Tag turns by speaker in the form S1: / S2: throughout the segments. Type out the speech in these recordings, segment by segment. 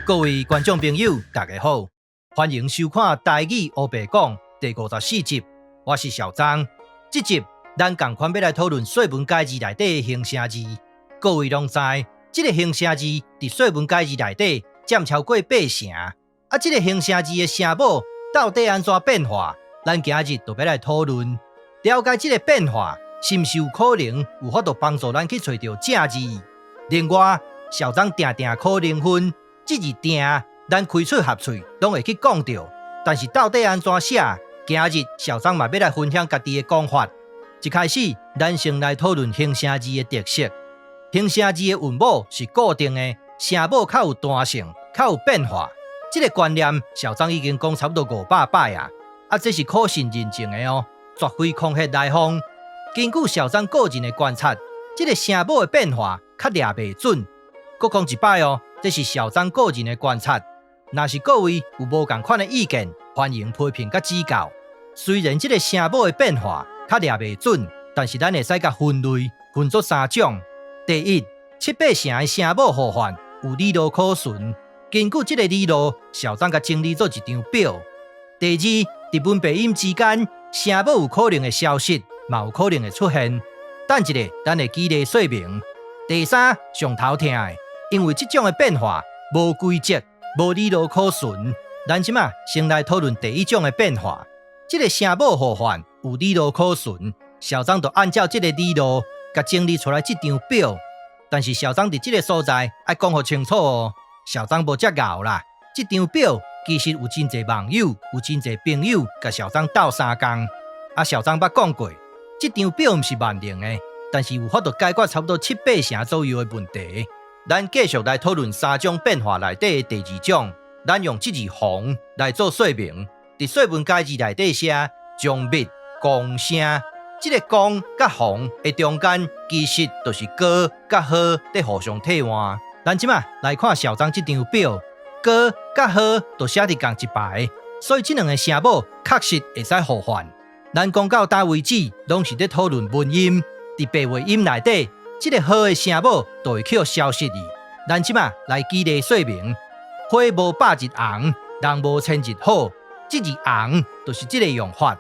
S1: 各位觀眾朋友，大家好，歡迎收看《台語烏白講》第54集，我是小張。這集咱仝款欲來討論說文解字內底的形聲字。各位攏知，這个形聲字佇說文解字內底佔超過八成。啊，這个形聲字的聲母到底按怎變化？咱今日就欲來討論，了解這个變化是毋是有可能有法度幫助咱去揣著正字。另外，小張定定考零分，這字定，咱開喙合喙攏會去講著，但是到底按怎寫？今日小張嘛欲來分享家己的講法。一開始，咱先來討論形聲字的特色。形聲字的韻母是固定的，聲母較有彈性，較有變化。這个觀念，小張已經講差不多500擺啊！啊，這是可信認證的哦，絕非空穴來風。根據小張個人的觀察，這个聲母的變化較掠袂準。閣講一擺哦，這是小張個人的觀察。若是各位有無仝款的意見，歡迎批評佮指教。雖然這个聲母的變化較掠袂準，但是咱會使共分類分做三種。第一，七八成的聲母互換有理路可循，根據這个理路，小張共整理做一張表。第二，佇文白音之間，聲母有可能會消失，嘛有可能會出現。等一下，咱會舉例說明。第三，上頭疼的，因為這種的變化無規則、無理路可循。咱這馬先來討論第一種的變化。這个聲母互換有理路可循，小張就按照這个理路，共整理出來這張表。但是小張佇這个所在愛講予清楚哦，小張無遮𠢕啦。這張表其實有真濟網友、有真濟朋友共小張鬥相共。啊，小張捌講過，這張表毋是萬能的，但是有法度解決差不多七八成左右的問題。咱繼續來討論三種變化內底的第二種，咱用這字紘來做說明。佇說文解字內底寫將密公聲，這个公佮紘的中間其實就是高佮好佇互相替換。咱這馬來看小張這張表，高佮好都寫佇仝一排，所以這兩个聲母確實會使互換。咱講到今為止，攏是佇討論文音，佇白話音內底，這个好的聲母就會去消失去。咱這馬來舉例說明：花無百日紅，人無千日好。這字紅就是這个用法。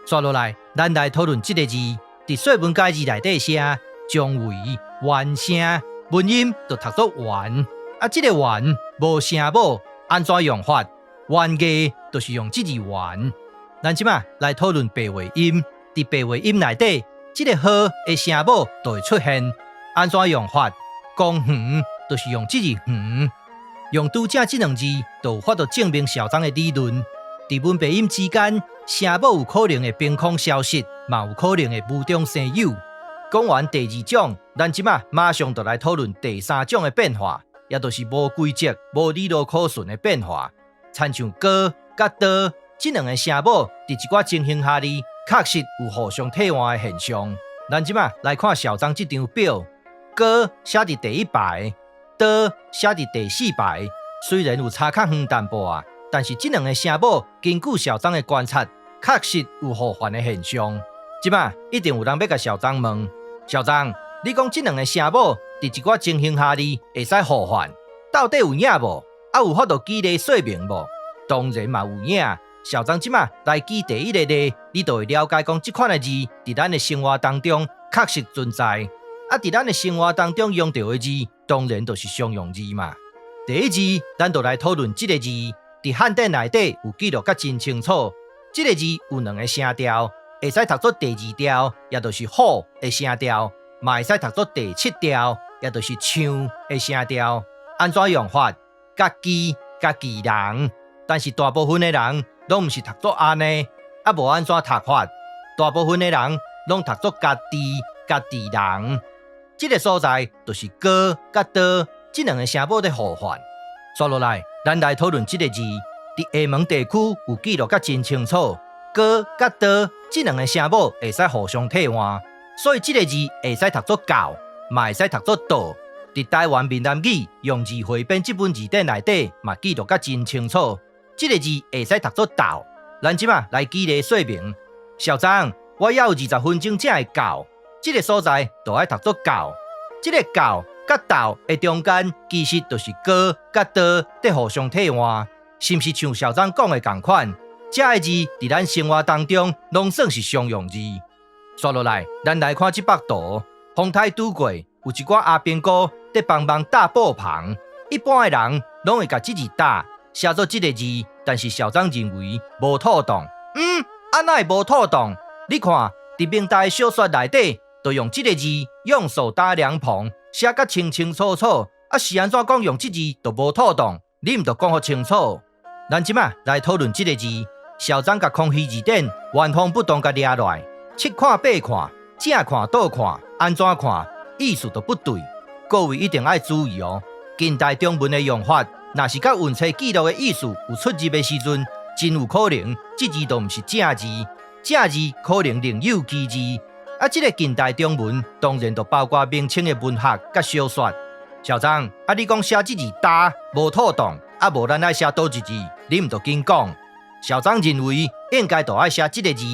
S1: 煞落來，咱來討論這个字，佇說文解字內底寫將為原聲，文音就讀做原。啊，這个原無聲母，按怎用法？原義就是用這字原。咱這馬來討論白話音，佇白話音內底，這个好的聲母就會出現，按怎用法？公園就是用這字園。用拄才這兩字，就有法度證明小張的理論。佇文白音之間，聲母有可能會憑空消失，嘛有可能會無中生有。講完第二種，咱這馬馬上就來討論第三種的變化，也就是無規則、無理路可循的變化。親像高佮多這兩个聲母，佇一寡情形下裡，確實有互相替換的現象。咱這馬來看小張這張表，高寫佇第一排，多寫佇第四排，雖然有差較遠淡薄仔。但是這兩个聲母，根據小張的觀察，確實有互換的現象。這馬一定有人欲共小張問：小張，你講這兩个聲母佇一寡情形下裡會使互換，到底有影無？啊，有法度舉例說明無？當然嘛有影。小張這馬來舉第一个例，你就會了解講這款的字佇咱的生活當中確實存在。啊，佇咱的生活當中用著的字，當然就是常用字嘛。第一字，咱就來討論這个字。佇漢典內底有記錄甲真清楚，這个字有兩个聲調，會使讀做第二調，也就是虎的聲調，嘛會使讀做第七調，也就是象的聲調。按怎用法？家己、家己人，但是大部分的人攏毋是讀做按呢，啊無按怎讀法？大部分的人攏讀做家己、家己人。這个所在就是高佮多這兩个聲母佇互換。煞落來，咱來討論這个字。佇廈門地區有記錄甲真清楚，高佮多這兩个聲母會使互相替換，所以這个字會使讀做教，嘛會使讀做道。佇台灣閩南語用字彙編這本字典內底嘛記錄甲真清楚，這个字會使讀做鬥。咱這馬來舉例說明。小張，我猶有20分鐘才會到，這个所在就愛讀做到。這个到佮斗的中間，其實就是高佮刀佇互相替換，是毋是像小張講的仝款？這个字佇咱生活當中攏算是常用字。紲落來，咱來看這幅圖，風颱拄過，有一寡阿兵哥佇幫忙搭布棚。一般的人攏會共這字搭寫做這个字，但是小張認為無妥當。啊哪會無妥當？你看，佇明代小說內底，就用這个字用手搭涼棚，寫甲清清楚楚。啊，是按怎講用這字就無妥當？你毋著講予清楚。咱這馬來討論這个字，小張共康熙字典原封不動共掠來，七看八看，正看倒看，按怎看意思都不對。各位一定愛注意哦。近代中文的用法，若是佮韻冊記錄的意思有出入的時陣，真有可能這字都毋是正字，正字可能另有其字。啊，這个近代中文當然就包括明清的文學佮小說。小張，啊，你講寫這字搭無妥當，啊，無咱愛寫佗一字，你毋著緊講。小張認為應該就愛寫這个字。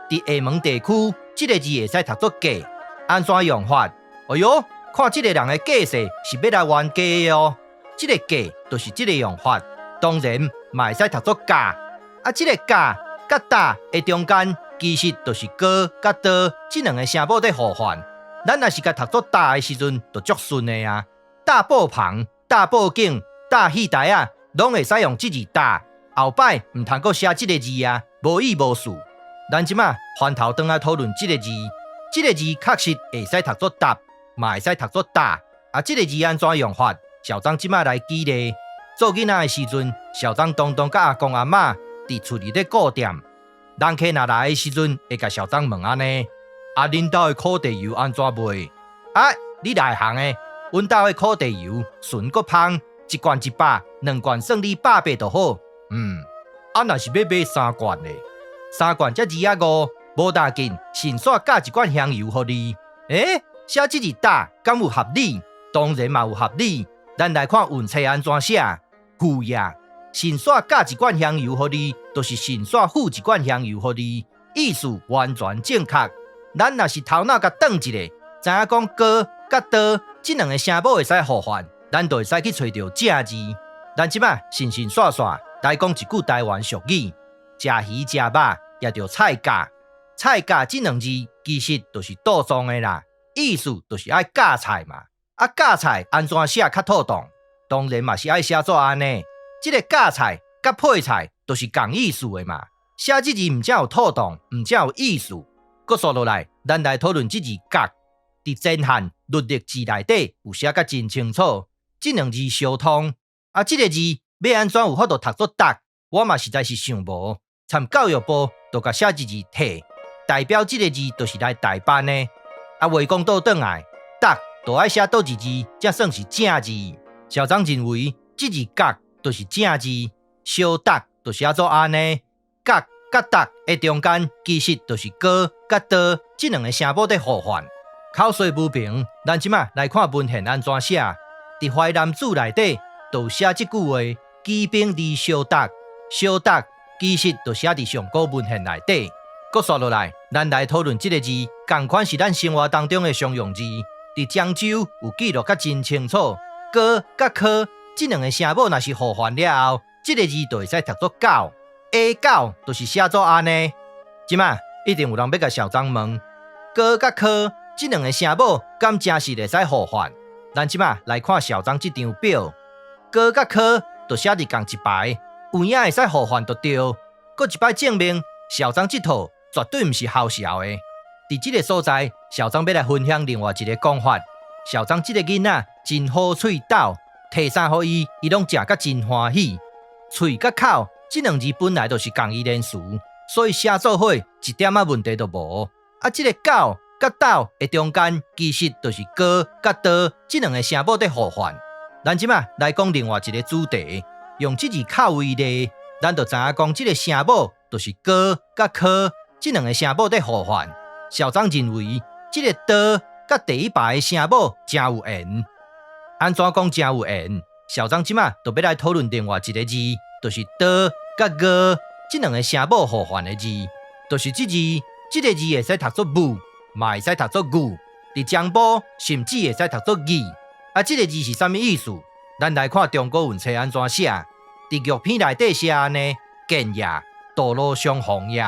S1: 佇廈門地區，這个字會使讀做價，按怎用法？哎喲，看這个人的架勢是欲來冤家的哦。這个價就是這个用法，當然嘛會使讀做價。啊，這个價佮搭的中間，其實就是高佮刀這兩个聲母佇互換。咱若是共讀做搭的時陣，就足順的啊。搭布棚、搭布景、搭戲台仔，攏會使用這字搭。後擺毋通閣寫這个字啊，無意無事。咱這馬翻頭轉來討論這个字，這个字確實會使讀做搭，嘛會使讀做打。啊，這个字按怎用法？小張這馬來舉例。做囡仔的時陣，小張常常佮阿公阿嬤佇厝裡咧顧店。人客若來的時陣，會共小張問按呢：啊，恁兜的苦茶油按怎賣？啊，你內行的，阮兜的苦茶油純閣芳，一罐100，兩罐算你180就好。啊，若是欲買三罐咧，三罐才25，無要緊，順紲加一罐香油予你。欸，寫這字搭，敢有合理？當然嘛有合理。咱來看韻冊按怎寫，附呀，順紲加一罐香油予你，就是順紲附一罐香油予你，意思完全正確。咱若是頭腦共轉一下，知影講高佮刀這兩个聲母會使互換，咱就會使去揣著正字。咱這馬順順紲紲來講一句台灣俗語：食魚食肉，也著菜價。菜價這兩字其實就是倒裝的啦，意思就是愛夾菜嘛。啊，夾菜按怎寫較妥當？當然嘛是愛寫做按呢。這个夾菜佮配菜都是仝意思的嘛。寫這字毋才有妥當，毋才有意思。閣紲落來，咱來討論這字角。佇前漢律歷字內底有寫甲真清楚，這兩字相通。啊，這个字欲按怎有法度讀做觸，我嘛實在是想無。參教育部就共寫一字退，代表這个字就是來代班的。啊，話講倒轉來，觸就愛寫佗一字，才算是正字。小張認為，這字角就是正字，相觸就寫做按呢。角佮觸的中間，其實就是高佮刀這兩个聲母佇互換。口說無憑，咱這馬來看文獻按怎寫。佇淮南子內底，就寫這句話：舉兵而相觸，相觸其實就寫佇上古文獻內底。閣紲落來，咱來討論這个字，仝款是咱生活當中的常用字。佇漳州有記錄甲真清楚，高佮柯這兩个聲母若是互換了後，這个字就會使讀做狗。下狗就是寫做按呢。這馬一定有人欲共小張問，高佮柯這兩个聲母敢真實會使互換？咱這馬來看小張這張表，高佮柯就寫佇仝一排，有影會使互換就對。閣一擺證明小張這套絕對毋是唬潲的。佇這个所在，小張欲來分享另外一个講法。小張這个囡仔真好喙斗，提啥予伊，伊攏食甲真歡喜。喙佮口這兩字本來就是仝義連詞，所以寫做伙一點仔問題都無。啊，這个狗佮斗的中間，其實就是高佮刀這兩个聲母佇互換。咱這馬來講另外一个主題，用這字口為例，咱就知影講這个聲母就是高佮柯這兩个聲母佇互換。小張認為，這个刀佮第一排的聲母誠有緣。按怎講誠有緣？小張這馬就欲來討論另外一个字，就是刀佮哥這兩个聲母互換的字，就是這字，這个字會使讀做武，嘛會使讀做牛。佇漳埔甚至會使讀做義。啊，這个字是啥物意思？咱來看中國文冊按怎寫。佇玉篇內底寫按呢，見也，道路相逢也。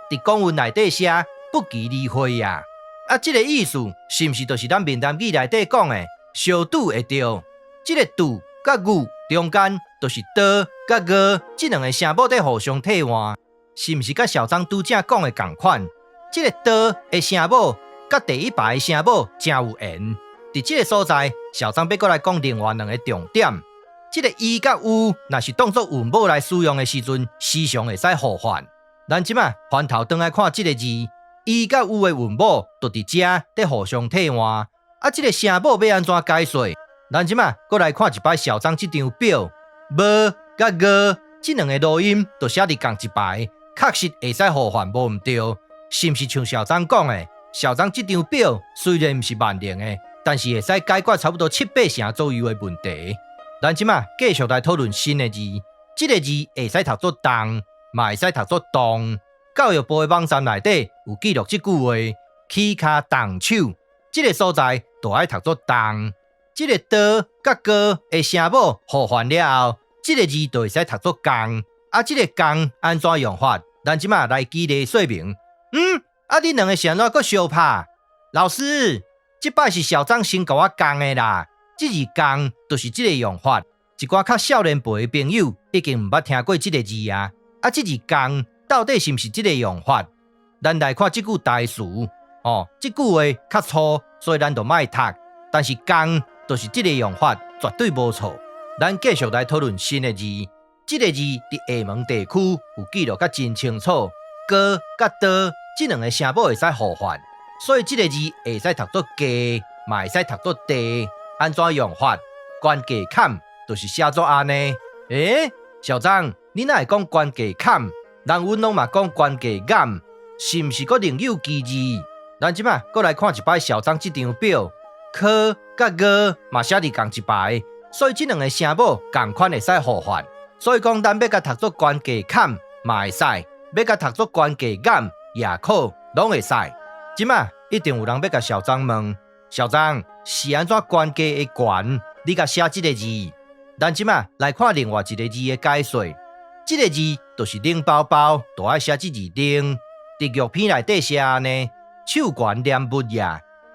S1: 佇講文內底寫不期而會也。啊，這个意思是毋是就是咱閩南語內底講的相拄會著？這个拄佮遇中間就是刀佮戈這兩个聲母佇互相替換，是毋是佮小張拄才講的仝款？這个刀的聲母佮第一排的聲母誠有緣。佇這个所在，小張欲閣來講另外兩个重點。這个伊佮烏若是當做韻母來使用的時陣，時常會使互換。咱這馬翻頭轉來看這个字，伊佮烏的韻母就佇遮佇互相替換。啊，這个聲母欲按怎解說？咱這馬閣來看一擺小張這張表，無佮戈這兩个濁音就寫佇仝一排，確實會使互換，無毋對。是毋是像小張講的？小張這張表雖然毋是萬能的，但是會使解決差不多七八成左右的問題。咱這馬繼續來討論新的字，這个字會使讀做動，嘛會使讀做動。教育部的網站內底有記錄這句話：起跤動手，這个所在就愛讀做動。這个刀佮戈的聲母互換了後，這个字就會使讀做仝。啊，這个仝按怎用法？咱這馬來舉例說明。嗯，啊，恁兩个是按怎閣相拍？老師，這擺是小張先共我仝的啦。這字仝就是這个用法。一寡較少年輩的朋友已經毋捌聽過這个字啊。啊，這字仝到底是毋是這个用法？咱來看這句台詞哦，這句話較粗，所以咱就莫讀。但是仝就是這个用法，絕對無錯。咱繼續來討論新的字，這个字佇廈門地區有記錄甲真清楚，戈佮刀這兩个聲母會使互換，所以這个字會使讀做價，嘛會使讀做地。按怎用法？懸價砍就是寫做按呢。欸，小張，你哪會講懸價砍？人阮攏嘛講懸價減，是毋是閣另有其字？咱這馬閣來看一擺小張這張表，科佮戈嘛寫佇仝一排，所以這兩个聲母仝款會使互換。所以講，咱欲共讀做懸價砍嘛會使，欲共讀做懸價減也可，攏會使。這馬一定有人欲共小張問，小張是按怎懸價的懸？你共寫這个字？咱這馬來看另外一个字的解說，這个字就是冷包包，就愛寫這字冷。佇玉篇內底寫按呢，手懸念物也；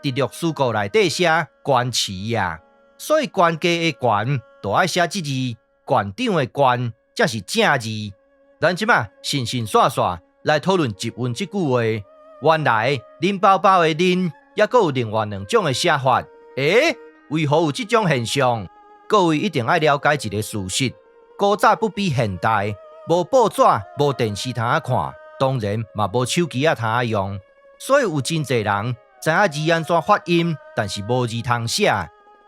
S1: 佇律師閣內底寫懸持也。所以懸價的懸，就愛寫這字，縣長的縣，才是正字。咱這馬順順煞煞來討論集韻這句話。原來冷包包的冷，猶閣有另外兩種的寫法。欸，為何有這種現象？各位一定愛了解一个事實：古早不比現代，無報紙、無電視通仔看，當然嘛無手機仔通仔用，所以有真濟人知影字按怎發音，但是無字通寫。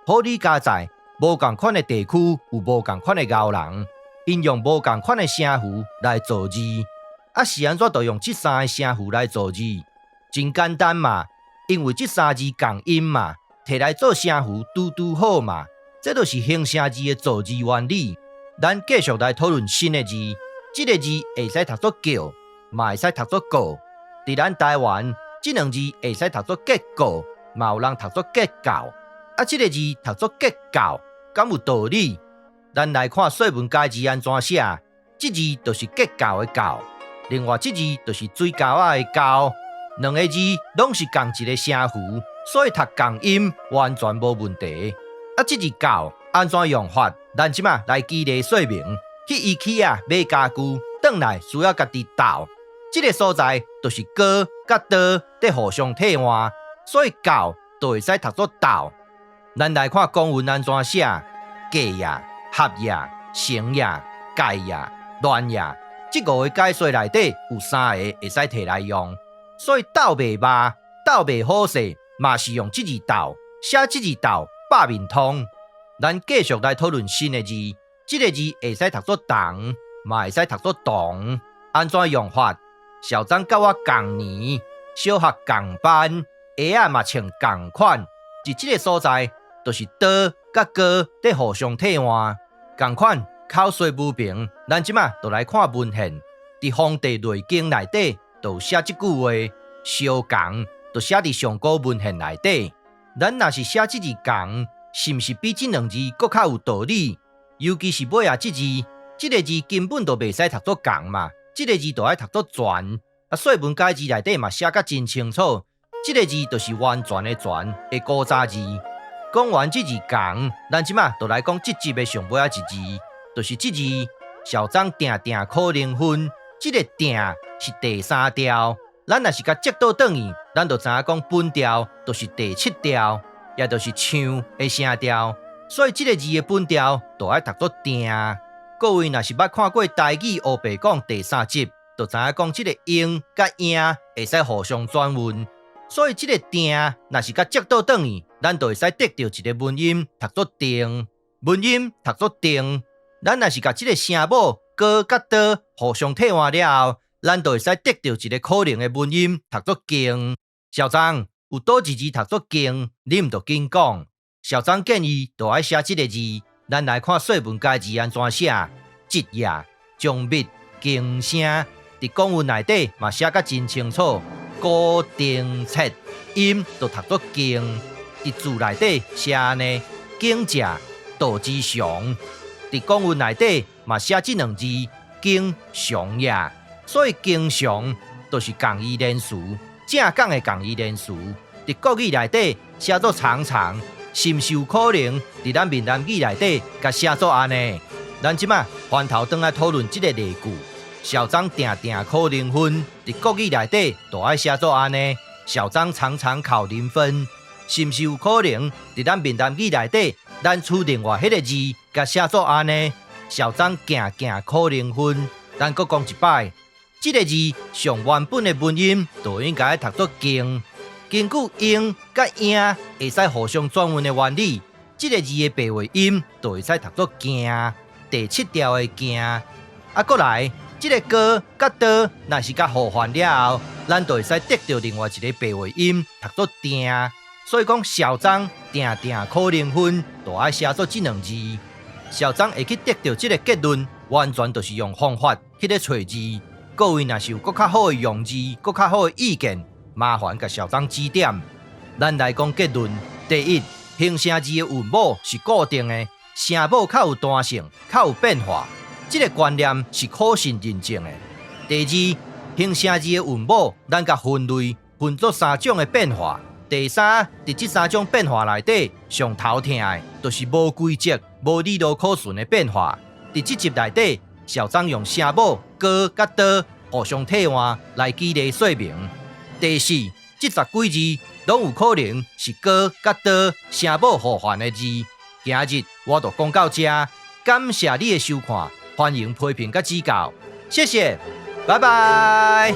S1: 好李家在，無仝款的地區有無仝款的𠢕人，𪜶用無仝款的聲符來造字。啊，是按怎就用這三个聲符來造字？真簡單嘛，因為這三字仝音嘛，提來做聲符拄拄好嘛。這就是形聲字的造字原理。咱繼續來討論新的字，這个字會使讀做叫，嘛會使讀做告。佇咱台灣，這兩字會使讀做結告，嘛有人讀做結告。啊，這个字讀做結告，敢有道理？咱來看《說文解字》按怎寫，這字就是結構的構，另外這字就是水溝仔的溝，兩个字攏是仝一个聲符，所以讀仝音完全無問題。啊，這字教按怎用法？咱這馬來舉例說明。去 IKEA 買家具，轉來需要家己鬥，這个所在就是戈佮刀佇互相替換，所以教就會使讀做鬥。咱來看講文按怎寫：價也、合也、成也、蓋也、亂也，這五个解說內底有三个會使提來用，所以鬥袂肉、鬥袂好勢，嘛是用這字鬥，寫這字鬥百面通。咱繼續來討論新的字，這个字會使讀做同，嘛會使讀做同。按怎用法？小張佮我仝年，小學仝班，鞋仔嘛穿仝款。佇這个所在，就是刀佮戈佇互相替換，仝款口說無憑。咱這馬就來看文獻，佇《黃帝內經》內底就有寫這句話：相仝，就寫佇上古文獻內底。咱若是寫這字仝，是毋是比這兩字閣較有道理？尤其是尾仔這字，這个字根本就袂使讀做仝嘛，這个字就愛讀做全。啊，說文解字內底嘛寫甲真清楚，這个字就是完全的全的古早字。講完這字仝，咱這馬就來講這集的上尾仔一字，就是這字。小張定定考零分，這个定是第三調。咱若是共折倒轉去，咱就知影講本調就是第七調，也就是唱的聲調。所以這个字的本調就愛讀做定。各位若是捌看過台語烏白講第三集，就知影講這个𪜶佮影會使互相轉運。所以這个定若是共折倒轉去，咱就會使得著一个文音讀做定，文音讀做定。咱若是共這个聲母高佮多互相替換了後，咱就會使得著一个可能的文音讀做經。小張有佗一字讀做經，你毋著緊講。小張建議就愛寫這个字，咱來看說文解字按怎寫。節也，將密經聲，佇講文內底嘛寫甲真清楚。古定切音就讀做經，佇字內底寫按呢，經者道之常。佇講文內底嘛寫這兩字，經常也，所以經常就是仝義連詞，正港的仝義連詞。佇國語內底寫做常常，是毋是有可能佇咱閩南語內底共寫做按呢？咱這馬翻頭轉來討論這个例句，小張定定考零分，佇國語內底就愛寫做按呢？小張常常考零分，是毋是有可能佇咱閩南語內底，咱取另外彼个字，共寫做按呢？小張定定考零分，咱閣講一擺，這个字上原本的文音就應該讀做經。根據𪜶佮影會使互相轉運的原理，這个字的白話音就會使讀做驚，第七調的驚。啊，閣來，這个高佮多，若是共互換了後，咱就會使得著另外一个白話音讀做定。所以講，小張定定考零分，就愛寫做這兩字。小張會去得著這个結論，完全就是用方法去咧揣字。各位若是有閣較好的用字，閣較好的意見，麻煩共小張指點。咱來講結論：第一，形聲字的韻母是固定的，聲母較有彈性，較有變化，這个觀念是可信認證的。第二，形聲字的韻母，咱共分類分做三種的變化。第三，佇這三種變化內底，上頭疼的，就是無規則、無理路可循的變化。佇這集內底，小張用聲母高佮多互相替換來舉例說明。第四，這十幾字攏有可能是高佮多聲母互換的字。今日我就講到這，感謝你的收看，歡迎批評佮指教，謝謝，拜拜。